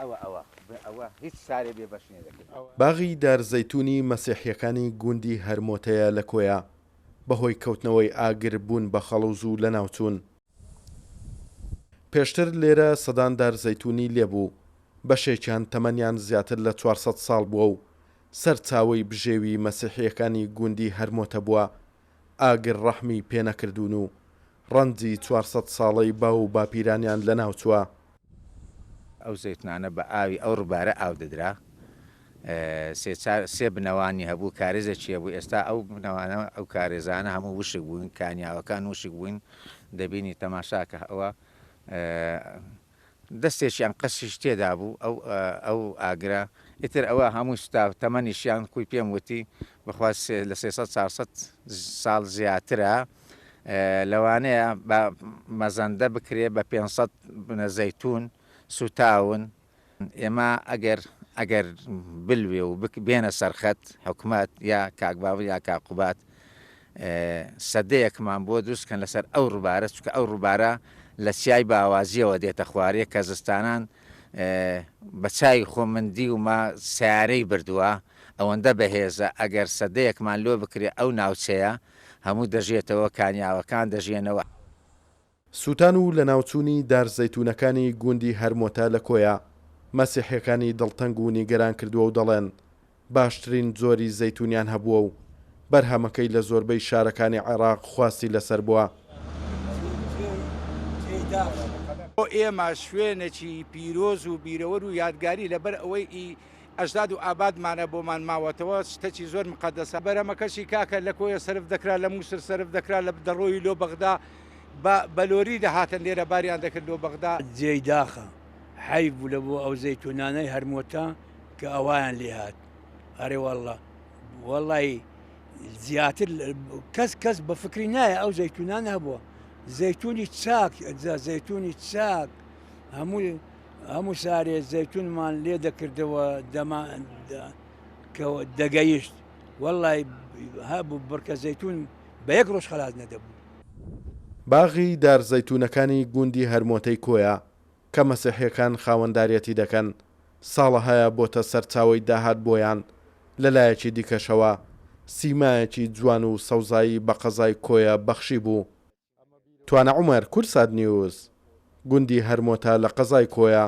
ئەوە ئەوە ئەوە هیچ سارێ بێ بەش نەدەکرد. باغی دار زەیتوونی مەسیحییەکانی گوندی هەرمۆتەیە لە کۆیە، بەهۆی کەوتنەوەی ئاگر بوون بە خەڵوز و لەناوچوون. پێشتر لێرە سەدان دار زەیتوونی لێبوو، بەشێکیان تەمەنیان زیاتر لە 400 ساڵ بووە و سەرچاوەی بژێوی مەسیحییەکانی گوندی هەرمۆتە بووە، ئاگر ڕەحمی پێنەکردوون و ڕەنجی 400 ساڵەی باو و باپیرانیان لەناوچووە. ئەو زەیتونانە بە ئاوی ئەو ڕووبارە ئاو دەدرا، سێ چار سێ بنەوانی هەبوو، کارێزێکی هەبوو، ئێستا ئەو بنەوانە ئەو کارێزانە هەموو وشک بوون، کانیاوەکان وشک بوون، دەبینی تەماشاکە ئەوە دەستێکی ئەنقەستیش تێدا بوو ئەو ئەو ئاگرە، ئیتر ئەوە هەموو سوتا، تەمەنیشیان خۆی پێم وتی بەخوا لە 300 400 ساڵ زیاترە، لەوانەیە بە مەزەندە بکرێ بە 500 بنە زەیتون سوتاون، ئێمە ئەگەر ئەگەر بلوێ و بێنە سەر خەت حکومەت یا کاک باڤڵ یا کاک قوباد سەدەیەکمان بۆ دروست کەن لەسەر ئەو ڕووبارە چونکە ئەو ڕووبارە لە چیای باوازیەوە دێتە خوارێ کە زستانان بە چاوی خۆم من دیومە سیارەی بردووە ئەوەندە بەهێزە ئەگەر سەدەیەکمان لۆ بکرێ ئەو ناوچەیە هەموو دەژێتەوە کانیاوەکان دەژێنەوە. سووتان و لەناوچوونی دار زەیتوونەکانی گوندی هەرمۆتە لە کۆیە، مەسیحییەکانی دڵتەنگ و نیگەران کردووە و دەڵێن، باشترین جۆری زەیتوونیان هەبووە و بەرهەمەکەی لە زۆربەی شارەکانی عێراق خواستی لەسەر بووە. بۆ ئێمە شوێنێکی پیرۆز و بیرەوەر و یادگاری لەبەر ئەوەی ئی ئەژداد و ئابادمانە بۆمان ماوەتەوە شتەکی زۆر مقەدەسە بەرەمەکەشی کاکە لە کۆیە سەرف دەکرا لە موسر سەرف دەکرا لە دەڕۆی لۆ بەغدا بە بە لۆری دەهاتن لێرە باریان دەکرد لۆ بەغدا. جێی داخە حەیف بوو لە بۆ ئەو زەیتونانەی هەرمۆتە کە ئەوایان لێ هات ئەرێ واللە وەڵی زیاتر کەس کەس بە فکری نایە ئەو زەیتونان هەبووە زەیتونی چاک زەیتونی چاک هەموو هەموو سارێ زەیتونمان لێ دەکردەوە دەما کە دەگەیشت وەڵی هەبوو بڕکە زەیتون بە یەک ڕۆژ خەلاس نەدەبوو. باغی دار زەیتونەکانی گوندی هەرمۆتەی کۆیە کە مەسیحیەکان خاوەنداریەتی دەکەن، ساڵەهایە بۆتە سەرچاوەی داهات بۆیان، لەلایەکی دیکەشەوە سیمایەکی جوان و سەوزایی بە قەزای کۆیە بەخشیبوو. توانا عومەر، کوردسات نیوز، گوندی هەرمۆتە لە قەزای کۆیە.